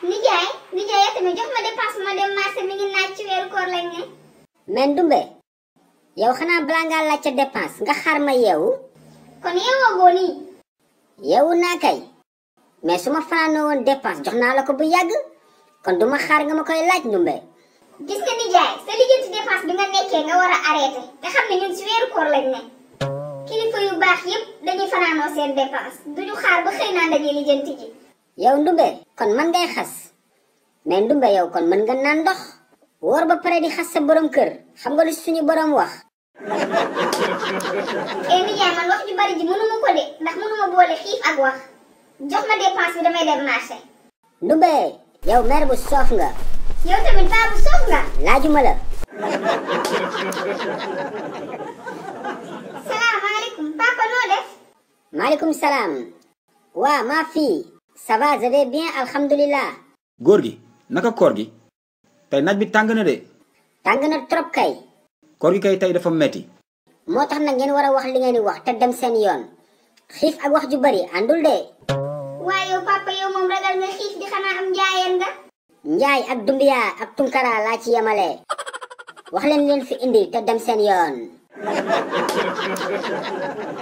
nijaay nijaay tamit jox ma dépense ma dem marché mi ngi naaj ci weeru koor lañ ne. mais Ndumbe yow xanaa balaa ngaa laaj ca dépense nga xaar ma yeewu. kon yeewoo goo nii. yeewu naa kay mais su ma fanaanoo woon dépense jox naa la ko bu yàgg kon duma xaar nga ma koy laaj Ndumbe. gis nga nijaay sa lijjanti dépense bi nga nekkee nga war a arrêté nga xam ne ñun ci weeru koor lañ ne. kilifa yu baax yépp dañuy fanaanoo seen dépense duñu xaar ba xëy naan dañuy lijjanti ji. yow Ndumbe kon man ngay xas mais Ndumbe yow kon mën nga naan ndox wóor ba pare di xas sa borom kër xam nga lu suñu borom wax. nijaay man wax ju bari ji mënuma ko de ndax mënuma boole xiif ak wax jox ma dépense bi damay dem marché. Ndumbe yow mère bu soof nga. yow tamit paa bu soof nga. laajuma la. salaamaaleykum papa noo def. maaleykum salaam. waa maa fii. ça va je vais bien alhamdulilah. góor gi naka koor gi tey naaj bi tàng na de. tàng na trop kay. koor gi kay tey dafa metti. moo tax nag ngeen war a wax li ngeen di wax te dem seen yoon xiif ak wax ju bari àndul de. waaye yow papa yow moom ragal nga xiif di xanaa am njaayeen nga. njaay ak dumbiya ak tunkara laa ci yemale. wax leen fi indi te dem seen yoon.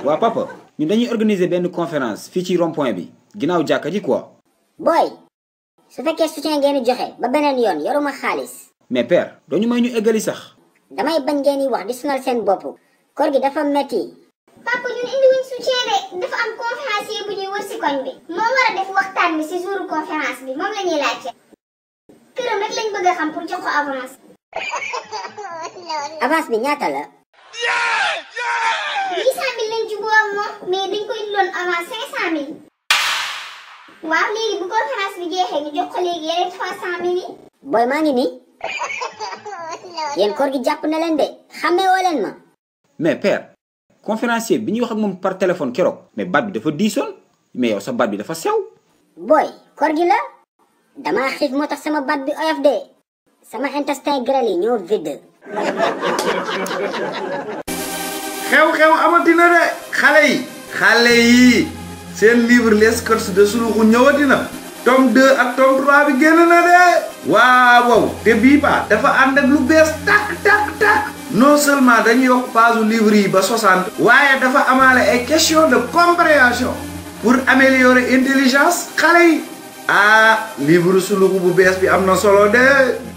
waa papa ñun dañuy organiser benn conférence fii ci rond-point bi ginnaaw jàkka ji quoi. booy su fekkee soutien ngeen di joxe ba beneen yoon yoruma xaalis. mais père doo ñu may ñu eggali sax. damay bañ ngeen di wax di sonal seen bopp koor gi dafa metti. papa ñun indiwuñ soutien de dafa am conférencier bu ñuy wër si koñ bi. moo war a def waxtaan bi si jouru conférence bi moom la ñuy laajte. këram rek lañ bëgg a xam pour jox ko avance. avance bi ñaata la. 800 000 lañ jubóo ak moom mais dañ ko indiloon avance 500 000. waaw léegi bu conférence bi jeexee ñu jox ko léegi yeneen 300 000 yi. booy maa ngi nii. yéen koor gi jàpp na leen de xàmmee woo leen ma. mais père conférencier bi ñuy wax ak moom par téléphone keroog mais baat bi dafa diisoon mais yow sa baat bi dafa sew. booy koor gi la. damaa xiif moo tax sama baat bi oyof de. sama intestin grêle yi ñoo vide. xew-xew amatina de xale yi seen livre les courses de Suluxu ñëwati na tome 2 ak tome 3 bi génn na de waaw te bii ba dafa ànd ak lu bees tak non seulement dañuy yokk page livre yi ba 60 waaye dafa amaale ay question de compréhension pour améliorer intelligence xale yi livre Suluxu bu bees bi am na solo de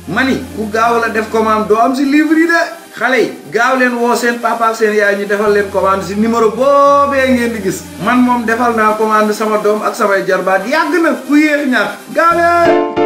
mani ku gaaw la def commande doo am si livre yi de xale yi gaaw leen woo seen papa ak seen yaay ñu defal leen commande si numéro boobee ngeen di gis man moom defal naa commande sama doom ak samay jarbaat yàgg na ku yéex ñaar gaaw leen